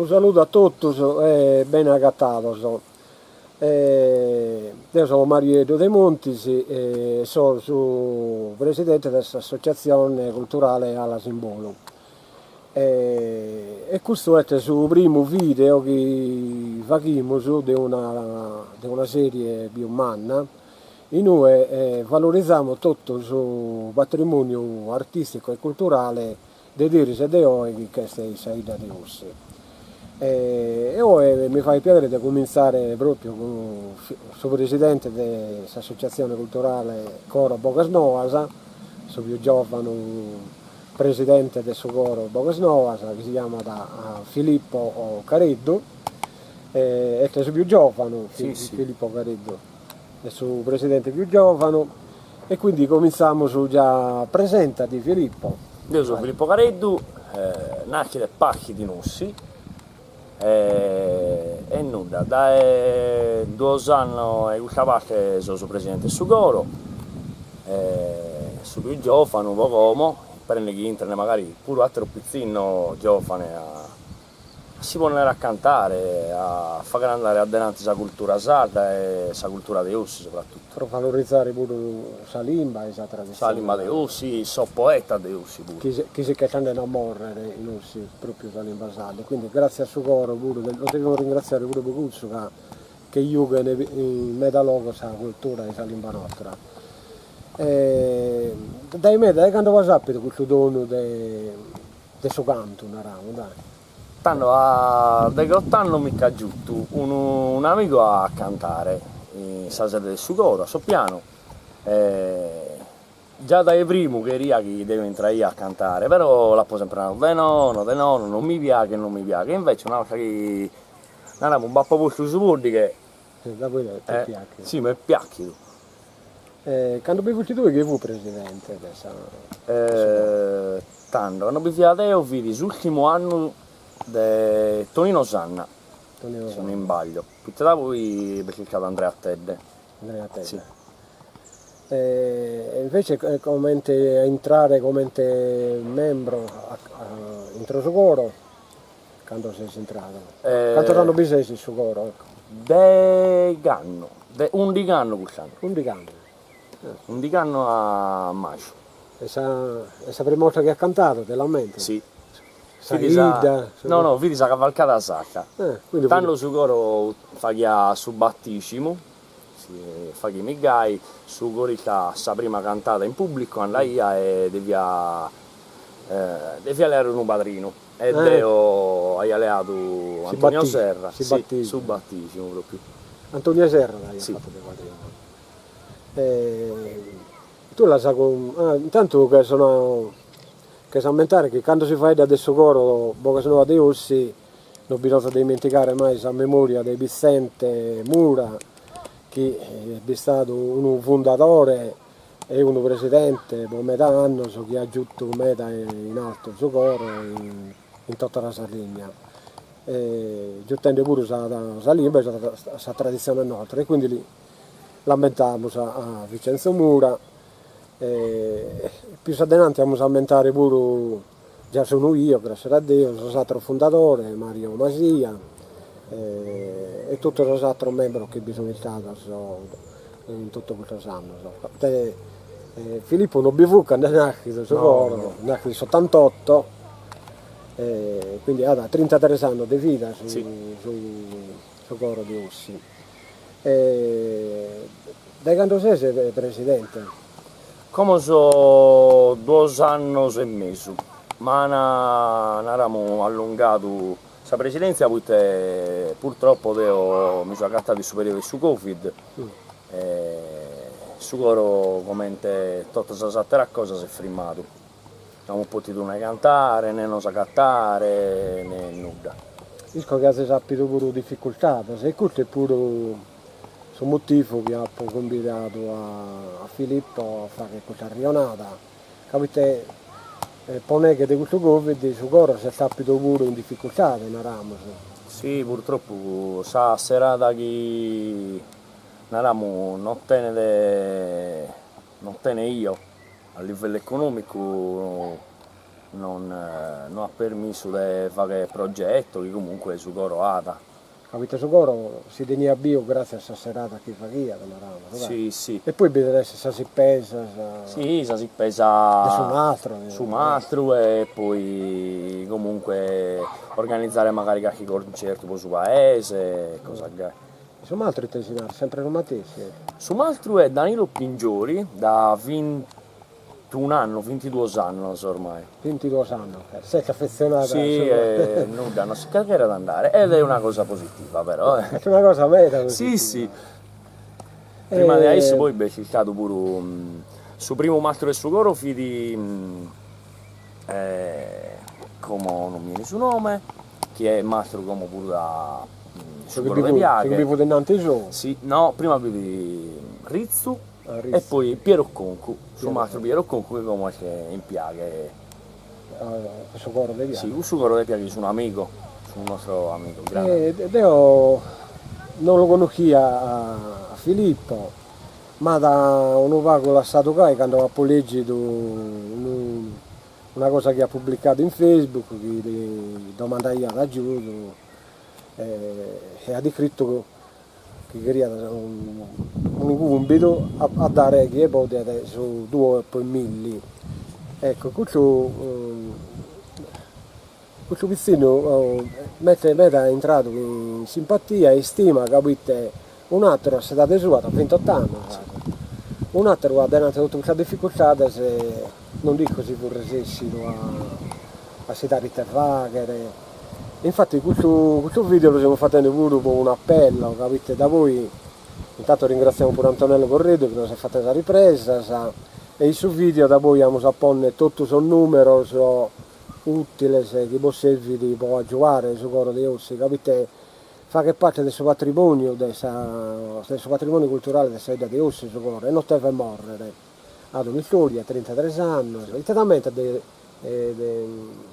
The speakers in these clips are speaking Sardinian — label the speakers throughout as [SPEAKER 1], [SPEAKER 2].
[SPEAKER 1] saludu a totus e bene agatados. Deo so Marieddu Demontis e so su presidente de s'associatzione culturale Alas in Bolu. E custu est su primu video chi faghimus de una de una serie pius manna in ue valorizamus totu su patrimoniu artisticu e culturale de deris e de oe chi ch'est in sa 'idda de Ossi. E oe mi faghet piaghere de cumintzare propriu cun su presidente de s'associatzione culturale Coro Boghes Noas, su pius giovanu presidente de su Coro Boghes Noas, chi si jamat Filippo Careddu, est su pius giovanu, Filippo Careddu, est su presidente pius giovanu E quindi comintzamus già, presentati Filippo.
[SPEAKER 2] Deo so Filippo Careddu, nàschidu e pàschidu in Ossi e nudda, dae duos annos a custa parte so su presidente 'e su coro, su pius giòvanu po como, isperende chi intrene magari puru àteros pitzinnos giòvanes a A si ponnere a cantare, a faghere andare a denanti sa cultura sarda e sa cultura de Ossi soprattutto.
[SPEAKER 1] Pro valorizare puru sa limba e sa traditzione.
[SPEAKER 2] Sa limba de Ossi, sos poetas de Ossi puru.
[SPEAKER 1] Chi chi si ch'est andende a morrere in Ossi propriu sa limba sarda e quindi gratzias a su coro puru, los devimus ringraziare puru pro cussu ca che jughen in meda logos sa cultura e sa limba nostra. Dae meda, dae cando as apidu custu donu de De su cantu, naramus, dai.
[SPEAKER 2] Tando a degheot'annos mi ch'at giutu unu un'amigu a cantare in sa sede de su coro, a Sopianu, e già dae primu cheria chi deo intraia a cantare, però l'apo sempre nadu de nono, de nono, non mi piaghet, non mi piaghet, invece una 'orta chi, naramus, b'apo postu su poddighe, si m'est piàchidu.
[SPEAKER 1] Cando bi fusti tue chie fut presidente de sa.
[SPEAKER 2] Tando, cando bi fia deo fit s'ùrtimu annu de Tonino Sanna, si non m'isbaglio, poita dapoi b'est istadu Andrea Tedde.
[SPEAKER 1] Andrea Tedde. Si. E invece comente a intrare comente membro intro su coro Cando ses intradu? Cantos annos bi ses in su coro, ecco?
[SPEAKER 2] Degh'annu, de undigh'annu cust'annu.
[SPEAKER 1] Undigh'annu.
[SPEAKER 2] Undigh'annu a maju.
[SPEAKER 1] E sa e sa prima 'orta chi as cantadu, ti l'ammentas?
[SPEAKER 2] Si.
[SPEAKER 1] Sa 'idda?
[SPEAKER 2] No no, fit sa cavalcada sacra.
[SPEAKER 1] Quindi
[SPEAKER 2] Tando su coro faghiat su battisimu, si faghimis gai, su corista sa prima cantada in pubblicu andaiat e deviat deviat leare unu padrinu. E deo aia leadu Antonio Serra, si, su battisimu propriu.
[SPEAKER 1] Antonio Serra t'aiat fatu de padrinu. E tu l'as cun ah intantu cherzo cherzo ammentare chi cando si faeddat de su coro Boghes Noas de Ossi non bisonzat de ismentigare mai sa memoria de Vissente Mura chi est bistadu unu fundadore e unu presidente po meda annos chi at giutu meda in altu su coro in tota sa Sardigna, giutende puru sa sa limba e sa traditzione nostra e quindi l'ammentamus a Vincenzo Mura e pius adenanti amus a ammentare puru, già sono io, grascias a Deus, sos ateros fundadores, Mario Masia e totu sos ateros membros chi bi sun istados in totu custos annos. Filippo non bi fut cando est naschidu su coro, est naschidu in s'ottantotto e quindi at trintatres annos de vida su su coro de Ossi. Dae cando ses presidente?
[SPEAKER 2] Como so duos annos e mesu, m'an naramu allungadu sa presidèntzia poite purtroppo deo mi so agatadu in su periodu de su Covid e su coro comente totu sas ateras cosas s'est frimmadu, no amus potidu ne cantare ne nos agatare ne nudda.
[SPEAKER 1] Isco chi azis apidu puru dificultades e custu est puru su motivu chi apo cumbidadu a Filippo a fagher custa arrejonada, ca poite po neghe de custu Covid su coro s'est apidu puru in dificultade, naramus.
[SPEAKER 2] Si, purtroppu sa serada chi, naramus, non tenet, non teneio a livellu economicu. non no at permissu de fagher progetos chi comunque su coro at.
[SPEAKER 1] Ca poita su coro si teniat biu gràtzias a sa serada chi faghiat, naramus,
[SPEAKER 2] Si, si.
[SPEAKER 1] E poi bi devet esser sas ispesas.
[SPEAKER 2] Si, sas ispesas.
[SPEAKER 1] De su mastru.
[SPEAKER 2] Su mastru e poi comunque organizare magari carchi concertu po su paese e cosas gai.
[SPEAKER 1] Su mastru ite si narat, sempre su matessi?
[SPEAKER 2] Su mastru est Danilo Pingiori da vintun'annu, vintiduos annos ormai.
[SPEAKER 1] Vintiduos annos, s'est affezionadu a su.
[SPEAKER 2] Si, e nudda, non si che cheret andare, ed est una cosa positiva però.
[SPEAKER 1] Est una cosa meda positiva.
[SPEAKER 2] Si si. Prima de a issu poi b'est istadu puru su primu mastru de su coro fit como non mi 'enit su nome, chi est mastru como puru da su coro de Piaghe.
[SPEAKER 1] Su chi bi fut innanti sou?
[SPEAKER 2] Si, no, prima bi fit Rizzu e poi Piero Concu, su mastru Piero Concu chi como est in Piaghe.
[SPEAKER 1] Cun su coro de Piaghe?
[SPEAKER 2] Si, cun su coro de Piaghe, est un'amigu, est unu nostru amigu
[SPEAKER 1] grande. Deo non lu connoschia a Filippo, m'at unu pagu lassadu gai cando apo lègidu unu una cosa chi at publicadu in Facebook chi domandaiat agiudu e at iscritu chi cheriat unu cumbidu a dare a chie podiat su duos pro milli. Ecco custu custu pitzinnu m'est meda intradu in simpatia e istima ca poite un'ateru a s'edade sua at vintot'annos, un'ateru addenanti a totu custas dificultades non nd'isco si fut resessidu a si dare ite faghere Infatti custu custu video lu semus fatende puru pro un'appello, ca poite da poi, intantu ringratziamus puru Antonello Correddu chi nos at fatu sas ripresas, e in su video da poi amus a ponner totu sos numeros utiles chi bos servit pro agiuare su coro de Ossi, ca poite faghet parte de su patrimoniu de sa de su patrimoniu culturale de sa 'idda de Ossi su coro e non tevet morrere, at un'istoria, trintatres annos, ite t'ammentas de de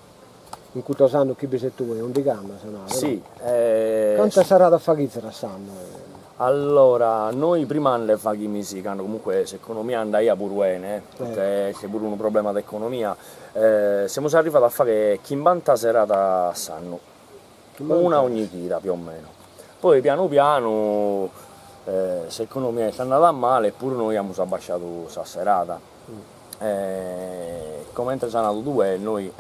[SPEAKER 1] In custos annos chi bi ses tue, undigh'annos as nadu, no?
[SPEAKER 2] Si.
[SPEAKER 1] Cantas seradas faghizes a s'annu?
[SPEAKER 2] Allora, noi prima nde faghimis cando comunque s'economia andaiat puru 'ene, poite est puru unu problema de economia, semus arrivados a fagher chimbanta seradas a s'annu, una ogni chida più o meno, poi pianu pianu s'economia est andada male e puru noi amus abbasciadu sa serada Comente as nadu tue, noi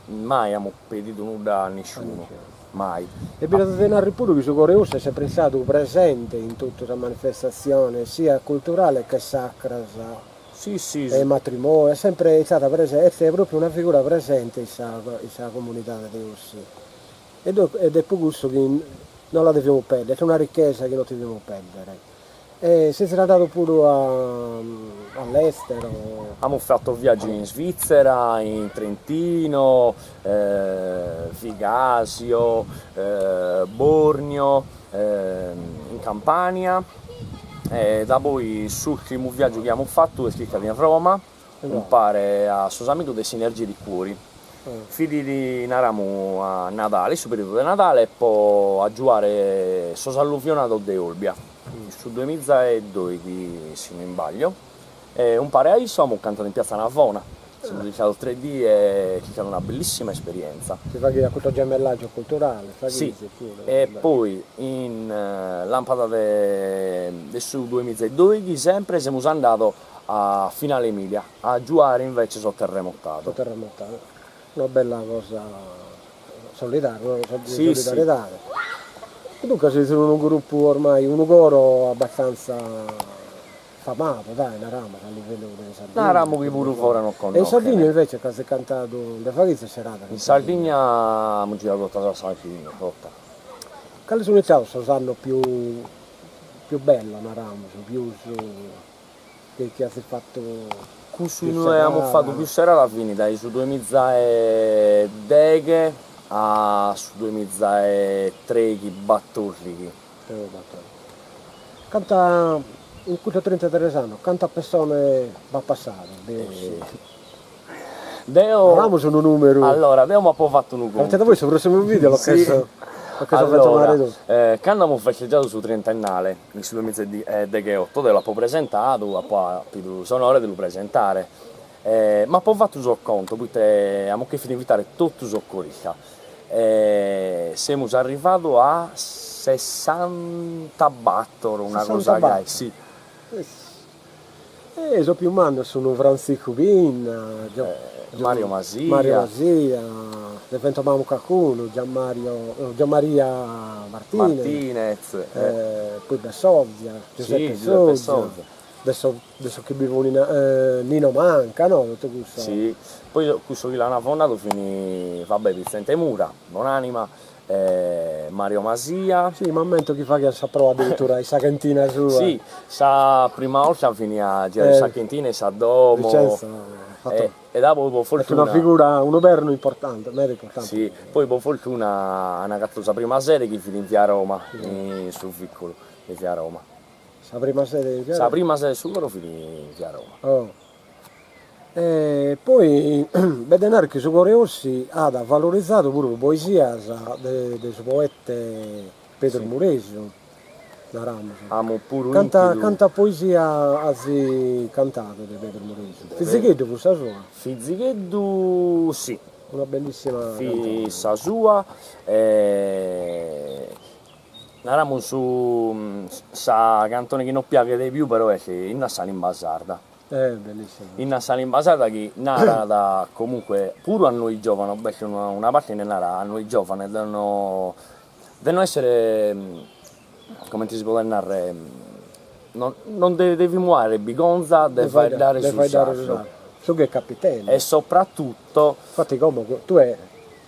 [SPEAKER 2] mai amus pedidu nudda a nisciunu, mai.
[SPEAKER 1] E bi devet narrer puru chi su coro 'e Ossi est sempre istadu presente in totu sas manifestatziones, siat culturales che sacras
[SPEAKER 2] Si si.
[SPEAKER 1] e matrimonios, est sempre istada presente, est propriu una figura presente in sa in sa comunidade de Ossi. Ed est pro cussu chi non la devimus perdere, est una richesa chi non devimus perdere. E sezis andadu puru all'estero?
[SPEAKER 2] Amus fatu viaggi in Svizzera, in Trentino, Vigasio, Bornio, in Campania e daboi s'urtimu viaggiu chi amus fatu est istadu in Roma umpare a sos amigos de Sinergie di Cuori. Fit naramu a Nadale, in su periodu de Nadale po agiuare sos alluvionados de Olbia, in su duemiza e doighi si no imbaglio, e umpare a issos amus cantadu in piazza Navona, semus istados tres dies e est istada una bellissima esperienza.
[SPEAKER 1] Si faghiat custu gemellaggio culturale,
[SPEAKER 2] faghides puru. Si, e poi in lampada de su duemiza e doighi sempre semus andados a Finale Emilia a agiuare invece sos terremotados.
[SPEAKER 1] Sos terremotados. Una bella cosa solidale, una cosa de solidariedade. E duncas seis unu grupu ormai, unu coro abbastanza famadu, dai, naramus, a livellu de Sardigna.
[SPEAKER 2] Naramus chi puru fora nos
[SPEAKER 1] connoschen. E in Sardigna invece ca azis cantadu, nde faghides seradas?
[SPEAKER 2] In Sardigna amus giradu tota sa Sardigna, tota.
[SPEAKER 1] Cales sunt istados sos annos pius pius bellos, naramus, pius chi azis fatu
[SPEAKER 2] Cussu inue amus fatu pius seradas fin dae su duemiza e deghe a su duemiza e treighi batordighi.
[SPEAKER 1] Canta, in custos trintatres annos, cantas pessones b'at passadu de Ossi?
[SPEAKER 2] Deo.
[SPEAKER 1] Naramus unu numeru.
[SPEAKER 2] Allora, deo m'apo fatu unu contu.
[SPEAKER 1] Poita poi su prossimu video lo cherzo, lo cherzo fentomare totu.
[SPEAKER 2] Allora, cando amus festeggiadu su trentennale, in su duemiza e degheoto, deo l'apo presentadu, apo apidu s'onore de lu presentare. Ma apo fatu sos contos, poite amus chèrfidu invitare totu sos coristas e semus arrivados a sessantabator, una cosa gai, si.
[SPEAKER 1] E sos pius mannos sun Frantziscu Pinna,
[SPEAKER 2] Mario Masia,
[SPEAKER 1] Mario Masia, nde fentomamus calicunu, Gianmario, Gianmaria Martinez,
[SPEAKER 2] Martinez,
[SPEAKER 1] poi b'est Sozia, Giuseppe Sozia, de sos de sos chi bi fun Nino Manca, no, totu cussos.
[SPEAKER 2] Si, poi cussos chi l'an fondadu fin, va bè, Vizente Mura, bonanima, Mario Masia.
[SPEAKER 1] Si, m'ammento chi faghiat sa proa addirittura in sa cantina sua.
[SPEAKER 2] Si, sa prima 'olta fin a girare sa cantina in sa domo.
[SPEAKER 1] Vincenzo fattu.
[SPEAKER 2] E dabo po fortuna.
[SPEAKER 1] Est una figura, unu pernu importante, meda importante.
[SPEAKER 2] Si, poi po fortuna an agatadu sa prima sede chi fit in via Roma, in su viculu de via Roma.
[SPEAKER 1] Sa prima sede in via
[SPEAKER 2] Roma? Sa prima sede de su coro fit in via Roma.
[SPEAKER 1] Oh. E poi b'est de narrer chi su Coro 'e Ossi at valorizadu puru poesias de de su poete Pedru Muresu, naramus.
[SPEAKER 2] Amus puru
[SPEAKER 1] Canta canta poesia azis cantadu de Pedru Muresu? Fizigheddu fut sa sua?
[SPEAKER 2] Fizigheddu si.
[SPEAKER 1] Una bellissima
[SPEAKER 2] cantone. Fit sa sua e naramus sa cantone chi nos piaghet de pius però est Innu a sa limba sarda.
[SPEAKER 1] Eh bellissima.
[SPEAKER 2] Innu a sa limba sarda chi narat comunque puru a nois giovanos, b'est una parte chi narat a nois giovanos de no de no essere comente si podet narrer non non devimus aere bigonza de faeddare su sardu.
[SPEAKER 1] Su chi est capitende.
[SPEAKER 2] E soprattutto.
[SPEAKER 1] Infatti como tue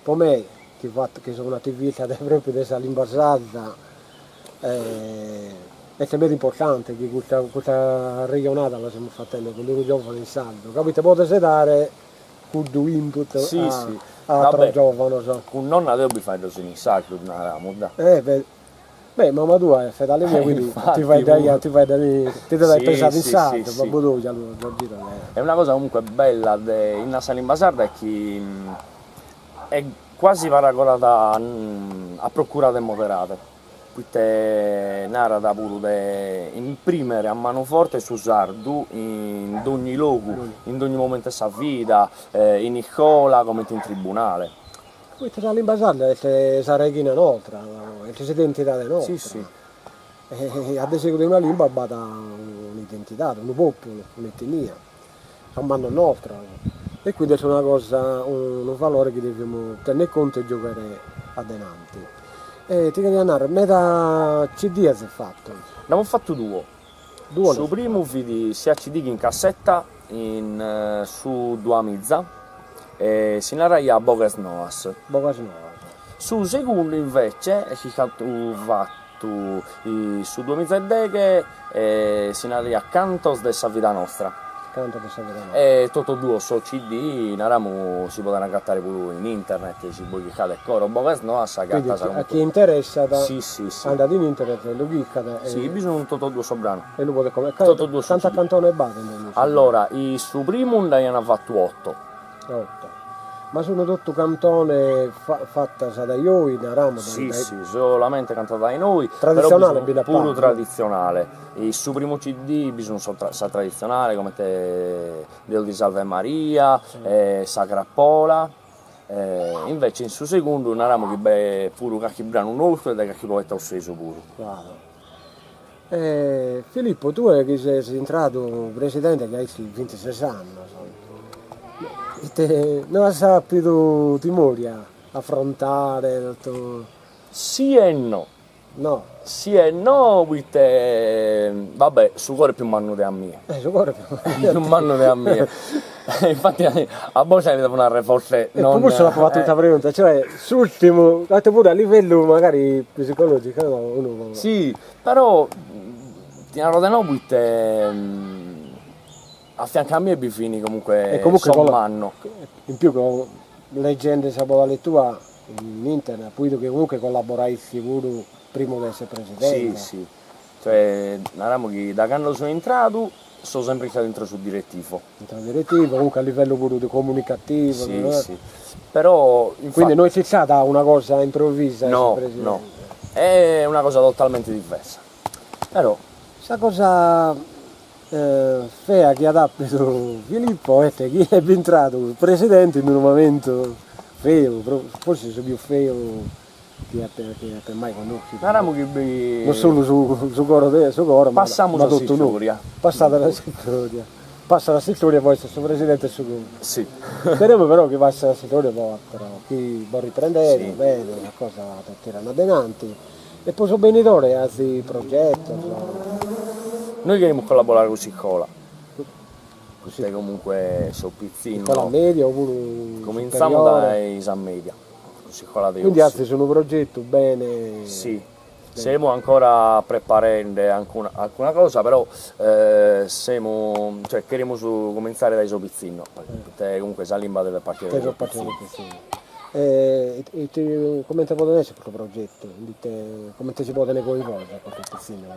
[SPEAKER 1] po me chi fatto chi so un'attivista de propriu de sa limba sarda Est meda importante chi custa custa arrejonada la semus fatende cun unu giovane in sardu, ca poite podes dare cuddu input a ateros giovanos.
[SPEAKER 2] Cun nonna deo bi faeddo solu in sardu, naramus da.
[SPEAKER 1] Eh beh mama tua est fedale mia, quindi ti faeddaiat ti faeddaiat ti devet aer pesadu in sardu, babbu tou già lu
[SPEAKER 2] È una cosa comunque bella de Innu a sa limba sarda est chi est quasi paragonada a Procurade e moderade poite narat puru de imprimere a manu forte su sardu in dogni logu, in dogni momentu 'e sa vida, in iscola comente in tribunale.
[SPEAKER 1] Poite sa limba sarda est sa raighina nostra, est s'identidade nostra.
[SPEAKER 2] Si si.
[SPEAKER 1] E a de segus de una limba b'at un'identidade, unu populu, un'etnia, sos mannos nostros. E quindi est una cosa, unu valore chi devimus tenner contu e giughere adenanti. E ti cheria narrer, meda CD azis fatu?
[SPEAKER 2] Nd'amus fatu duos.
[SPEAKER 1] Duos
[SPEAKER 2] Su primu fit sia CD chi in cassetta in su duamiza e si naraiat Boghes Noas.
[SPEAKER 1] Boghes Noas.
[SPEAKER 2] Su segundu invece est istadu fatu in su duamiza e deghe e si naraiat Cantos de sa vida nostra.
[SPEAKER 1] Cantos de sa vida nostra.
[SPEAKER 2] E totos duos sos CD, naramus, si poden agatare puru in internet, si bois chircades Coro Boghes Noas s'agatat.
[SPEAKER 1] Quindi a chie interessat
[SPEAKER 2] si, si, si.
[SPEAKER 1] andat in internet e lu chircat
[SPEAKER 2] e. Si, bi sun totos duos sos branos.
[SPEAKER 1] E lu podet comporare.
[SPEAKER 2] Totos duos
[SPEAKER 1] sos CD. Cantas cantones b'at in su.
[SPEAKER 2] Allora, in su primu nd'aian fatu oto.
[SPEAKER 1] Oto. Ma sun totu cantones fatas dae 'ois, naramus,
[SPEAKER 2] dae. Si, si, solamente cantadas dae nois.
[SPEAKER 1] Traditzionale bi nd'at
[SPEAKER 2] pagu. Puru traditzionale. In su primu CD bi sun sa traditzionale comente Deus ti salvet Maria, sa crapola, invece in su segundu naramus chi b'est puru carchi branu nostru e de carchi poeta ossesu puru.
[SPEAKER 1] E Filippo, tue chi ses intradu presidente chi ais bintises annos, ite no as apidu timoria a afrontare totu?
[SPEAKER 2] Si e no.
[SPEAKER 1] No.
[SPEAKER 2] Si e no poite, va bè, su coro est pius mannu de a mie.
[SPEAKER 1] Su coro est pius mannu.
[SPEAKER 2] Pius mannu de a mie. Infatti a bortas li devo narrer forse
[SPEAKER 1] non. E po cussu l'apo fatu custa pregunta, cioè s'urtimu, tantu puru a livellu magari psicologicu no, unu.
[SPEAKER 2] Si, però ti naro de no poite a fiancu a mie bi fin comunque sos mannos.
[SPEAKER 1] In pius leggende sa podale tua in internet apo 'idu chi comunque collaborais puru primu de esser presidente.
[SPEAKER 2] Si si, cioè naramus chi da cando so intradu so sempre istadu intro su direttivo.
[SPEAKER 1] Intro su direttivo, comunque a livellu puru de comunicativo.
[SPEAKER 2] Si si, però
[SPEAKER 1] infatti. Quindi no est istada una cosa improvvisa
[SPEAKER 2] esser presidente. No, no, est una cosa totalmente diversa, però.
[SPEAKER 1] Sa cosa. fea chi at apidu Filippo est chi est bintradu presidente in unu mamentu feu, forsis su pius feu chi ape mai connoschidu.
[SPEAKER 2] Naramus chi bi.
[SPEAKER 1] Non solu su coro de su coro ma
[SPEAKER 2] Passamus a s'istoria.
[SPEAKER 1] Passat a s'istoria. Passat a s'istoria po esser su presidente 'e su coro.
[SPEAKER 2] Si.
[SPEAKER 1] Speremus però chi passet a s'istoria po però chi bos riprendedes bene, sas cosas tiran adenanti. E po su benidore azis progetos?
[SPEAKER 2] Noi cherimus collaborare cun s'iscola, poite comunque sos pitzinnos.
[SPEAKER 1] Iscola media opuru superiore?
[SPEAKER 2] Comintzamus dae sa media, cun s'iscola de
[SPEAKER 1] Quindi azis unu progetu bene.
[SPEAKER 2] Si, semus ancora preparende alcuna cosa, però semus, cioè cherimus comintzare dae sos pitzinnos, poite comunque sa limba devet partire dae sos pitzinnos.
[SPEAKER 1] E ite, comente podet esser custu progetu? Ite, comente si poden coinvolger custos pitzinnos?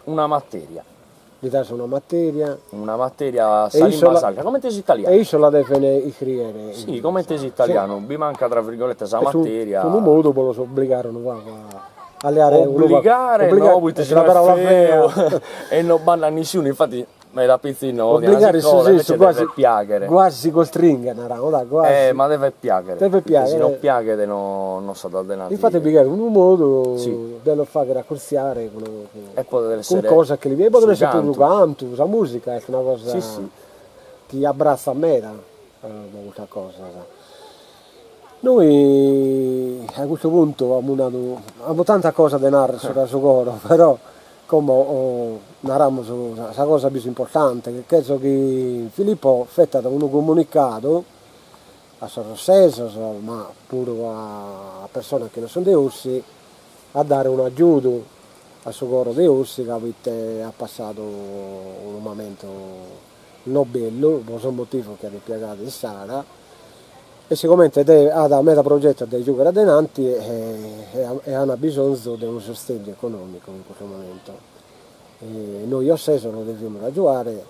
[SPEAKER 2] Una materia.
[SPEAKER 1] Li das una materia.
[SPEAKER 2] Una materia sa limba sarda, comente s'italianu.
[SPEAKER 1] E issos la deven iscriere.
[SPEAKER 2] Si, comente s'italianu, bi mancat tra virgolette sa materia.
[SPEAKER 1] Est unu modu po los obbligare unu pagu a leare unu
[SPEAKER 2] pagu. Obbligare no, poite si no est feu e no b'andat nisciunu, infati Meda pitzinnos odian s'iscola, invece devet piaghere.
[SPEAKER 1] Guasi costringhe, naramus, dai, guasi.
[SPEAKER 2] Eh, ma devet piaghere.
[SPEAKER 1] Devet piaghere.
[SPEAKER 2] Si no piaghet no no s'andat adenanti.
[SPEAKER 1] Infatti bi cheret unu modu de los fagher acurtziare cun
[SPEAKER 2] E podet essere
[SPEAKER 1] cun cosa chi li piaghet, podet essere puru su cantu, sa musica est una cosa chi abbratzat meda po custas cosas. Noi a custu puntu amus nadu, amus tantas cosas de narrer subra su coro, però Como naramus sa cosa pius importante, chi cherzo chi Filippo fetat unu comunicadu a sos ossesos, ma puru a personas chi non sun de Ossi, a dare un'agiudu a su coro de Ossi ca proite at passadu unu mamentu no bellu, po sos motivos chi at ispiegadu issara, E sigomente at meda progetos de giughere adenanti e an bisonzu de unu sustènniu econòmicu in custu momentu. E nois ossesos los devimus agiuare,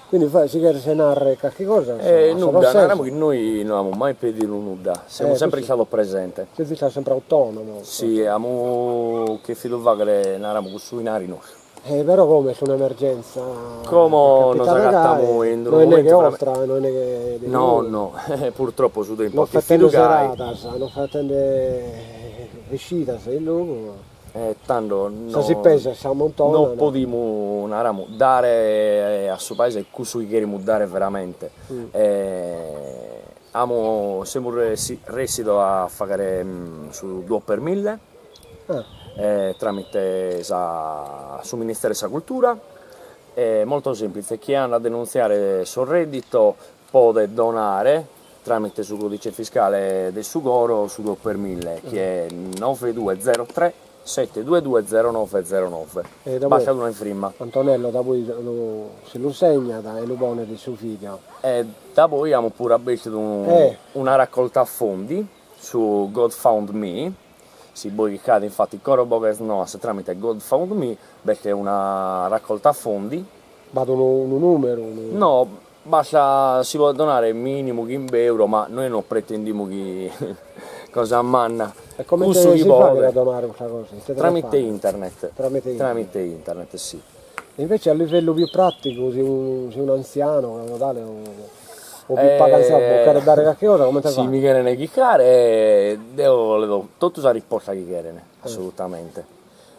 [SPEAKER 1] quindi si cheres narrer carchi cosa a
[SPEAKER 2] sos Nudda, naramus chi nois no amus mai pedidu nudda, semus sempre istados presentes.
[SPEAKER 1] Sezis istados sempre autònomos.
[SPEAKER 2] Si, amus chèrfidu fàghere, naramus, cussu 'inari nostru.
[SPEAKER 1] Eh però como est un'emergenza
[SPEAKER 2] Como nos agatamus in unu
[SPEAKER 1] no est neghe 'ostra, no est neghe de
[SPEAKER 2] No, no, purtroppo su tempus
[SPEAKER 1] Non fatende seradas, non fatende essidas in logu.
[SPEAKER 2] E tando no
[SPEAKER 1] Sas ispesas s'ammuntonan.
[SPEAKER 2] No podimus, naramus, dare a su paese cussu chi cherimus dare veramente. Amus, semus ressidos a fagher su duos per mille tramite sa su Ministeru 'e sa Cultura, è molto semplice, chie andat a denuntziare sos redditos podet donare tramite su codice fiscale de su coro su duos per mille chi est nove due zero tre sette due due zero nove zero nove, bastat una frimma.
[SPEAKER 1] Antonello da poi lu si lu segnat e lu ponet in su video.
[SPEAKER 2] E da poi amus puru abertu una raccolta fondi su GoFundMe, Si bois chircade infati Coro Boghes Noas tramite GoFundMe b'est una raccolta fondi.
[SPEAKER 1] B'at unu unu numeru unu.
[SPEAKER 2] No, basta, si podet donare minimu chimbe euro, ma nois non pretendimus chi cosa manna.
[SPEAKER 1] E comente si faghet a donare custa cosa? Ite
[SPEAKER 2] Tramite internet.
[SPEAKER 1] Tramite internet.
[SPEAKER 2] Tramite internet, si.
[SPEAKER 1] E invece a livellu pius praticu si unu si un'antzianu o tale o o pius pagu antzianu bos cheret dare carchi cosa comente
[SPEAKER 2] Si
[SPEAKER 1] faghet?
[SPEAKER 2] mi cheren chircare deo li do totu sa risposta chi cheren, assolutamente.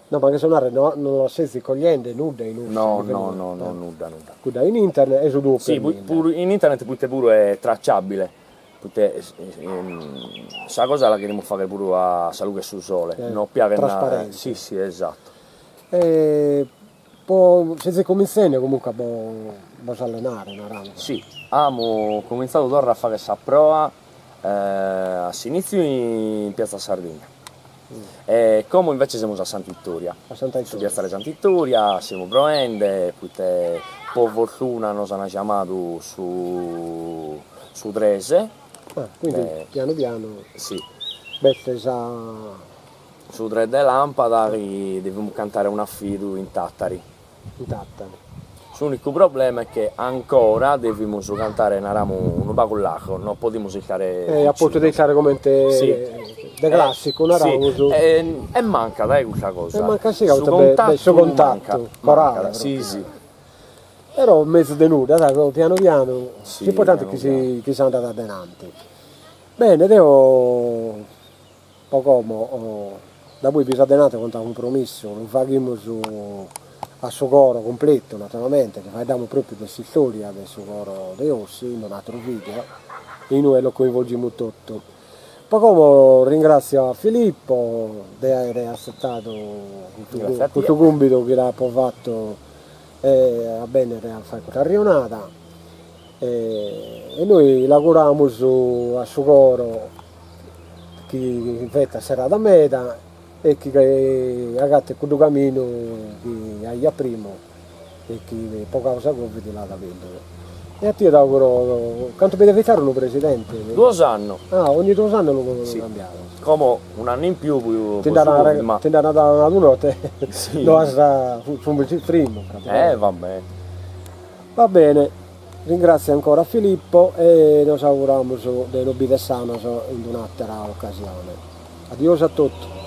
[SPEAKER 1] No ma cherzo narrer no no sezis cogliende nudda in
[SPEAKER 2] No no no no nudda nudda.
[SPEAKER 1] Cudda in internet e su duos
[SPEAKER 2] per mille. Si puru in internet poite puru est tracciabile, poite sa cosa la cherimus fagher puru a sa lughe 'e su sole, no piaghet
[SPEAKER 1] Trasparente.
[SPEAKER 2] Si si esatto.
[SPEAKER 1] E Po sezis comintzende comunque a bos allenare, naramus.
[SPEAKER 2] Si, amus comintzadu torra a fagher sa proa a s'initziu in Piazza Sardegna e como invece semus a Santa Ittoria,
[SPEAKER 1] A Santa
[SPEAKER 2] su piazzale Santa Ittoria, semus proende, poite po fortuna nos an giamadu su su tres.
[SPEAKER 1] Ah, quindi pianu pianu
[SPEAKER 2] Si.
[SPEAKER 1] b'est sa
[SPEAKER 2] Su tres de làmpada chi devimus cantare un'afidu in Tàtari.
[SPEAKER 1] In Tàtari.
[SPEAKER 2] S'unicu problema est che ancora devimus cantare naramu unu pagu largu, non podimus istare
[SPEAKER 1] E a postu de istare comente de classicu naramus.
[SPEAKER 2] E mancat eh custa cosa.
[SPEAKER 1] E mancat si ca poita su contattu corale.
[SPEAKER 2] Si si.
[SPEAKER 1] Però mezus de nudda dai, pianu pianu, s'importanti est chi si chi s'andat adenanti. Bene deo Po como, daboi pius adenanti comente apo promissu, lu faghimus a su coro cumpletu, naturalmente, chi faeddamus propriu de s'istoria de su coro de Ossi in un'ateru video, inue lu coinvolgimus totu. Po como ringratzio a Filippo de aere atzetadu custu cumbidu chi l'apo fatu a bennere a fagher custa arrejonada e nois l'auguramus a su coro chi fetat serada meda e chi agatet cuddu caminu chi aiat primu e chi po causa Covid l'at perdidu. E a tie t'auguro, cantu bi devet istare unu presidente?
[SPEAKER 2] Duos annos.
[SPEAKER 1] Ah, ogni duos annos lu cambiades.
[SPEAKER 2] Como un'annu in pius po su Covid ma.
[SPEAKER 1] Ti nd'an dadu un'atru note, no as frimmu praticamente.
[SPEAKER 2] Eh va bene.
[SPEAKER 1] Va bene. Ringratzio ancora a Filippo e nos auguramus de nos bider sanos in un'atera ocasione. Adiosu a totu.